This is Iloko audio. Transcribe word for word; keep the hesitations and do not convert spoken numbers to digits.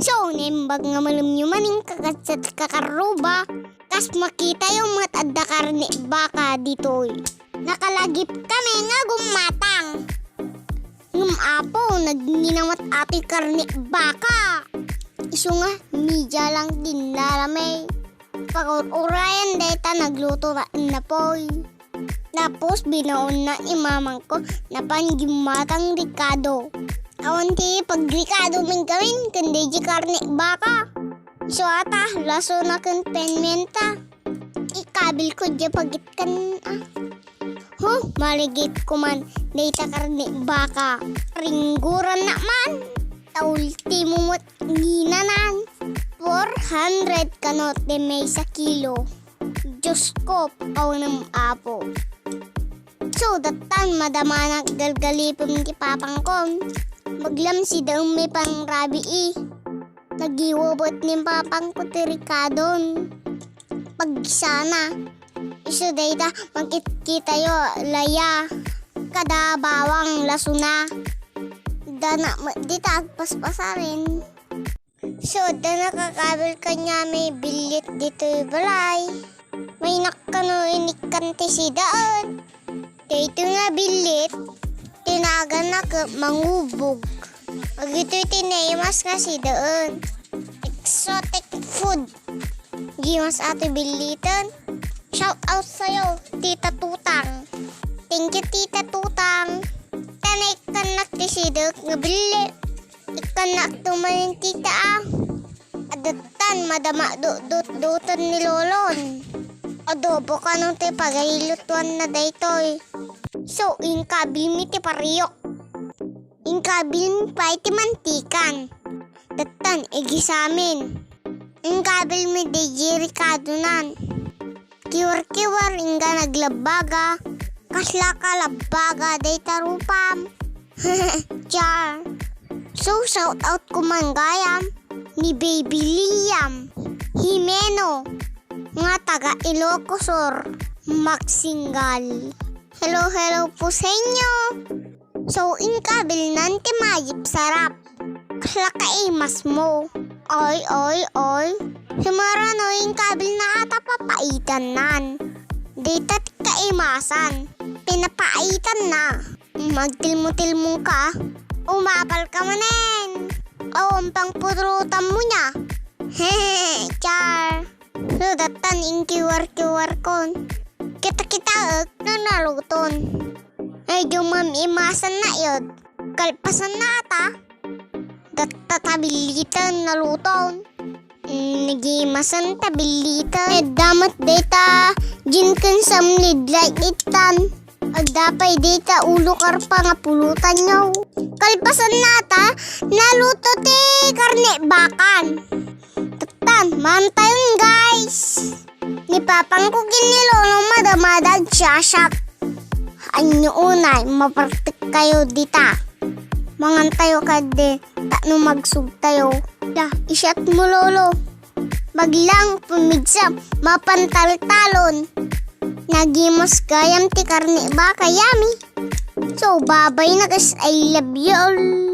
So, naimbag nga malem yo manen, kakabsat, kakarruba, kas makitayo met adda karne baka ditoy. Nakalagip kami nga gummatang. Ngem Apo, nagngina met atoy karne baka. Isu nga, media lang ti inlara mi. Pag-ur-urayan dayta, nagluto ra innapoy. Tapos, binaonna ni mamangko, napan gimmatang rikado. Awan ti pagrikado mi ngamin, ken daydi karne baka. Isu ata, lasona ken pimienta. Ikabilko diay pagitkan, a. Huh, malagipko man, dayta karne baka. Ringgoranna man. Ta ultimo met nginanan. Four hundred kano ti maysa kilo. Diosko, awanem Apo. So, dattan, madamanak galgalipem ti papangkon. Maglam sidaem mi pangrabii. Nagiwawat ni papangko ti rikadon. Paggisana. Isu dayta, magkitkitayo, laya, kada bawang, lasona. Dana met dita agpaspasaren. So, adda nakakabil kaniami billit ditoy balay. Maynak kano inikkan ti sidaen. Daytoy nga billit, ti naganna ket mangubog. Dagitoy ti naimas nga sidaen. Exotic food. Gimas atoy billiten. Shout out sayo, Tita Tutang. Thank you, Tita Tutang. Ta naikkannak ti sidaek nga billit. Ikkannak to manen, tita, a. Addattan, madama dutdutduten ni lolon. Adobo kano ti pagailutuanna daytoy. So, inkabilmi ti pariok. Inkabilmi pay ti mantikan. Dattan, igisamin. Inkabilmi daydi rikadonan. Kiwer-kiwer, ingga naglabbaga. Kasla ka labbaga dayta rupam. Char. So, shout out ko man gayam ni Baby Liam Jimeno nga taga Ilocos Sur, Magsingal. Hello, hello po sa inyo. So, inkabilnan ti Mayip Sarap. Kasla kaimasmo. Oy, oy, oy. Simara no inkabilna ata papaitannan. Dayta ti kaimasan. Pinapaitanna. Magtilmo-tilmong ka. Umapal ka manen. Awan pang purutan mo niya. Hehe, char. So, dattan inkiwer-kiwer kon. Kita-kitaek no naluton. Ay, di man imasan na yun. Kalpasan na ata. Datta ta billitan naluton. Mm, nagimasan ta billitan. Adda met dayta Jenkins a lead light ittan. Adda pay dayta ulo karpa nga pulutanyo. Kalpasan na ta, naluto ti karne bakan. Dattan, mantayon, guys. Ni papangko ken ni lolo madamada agsiasat. Ania unay, mapartek kayo dita. Mangantayo kadi, tapno magsugtayo. La, isiatmo, lolo. Baglang pumigsa, mapantaltalon. Nagimas gayam ti karne baka, yummy. So, babay na, guys. I love you all.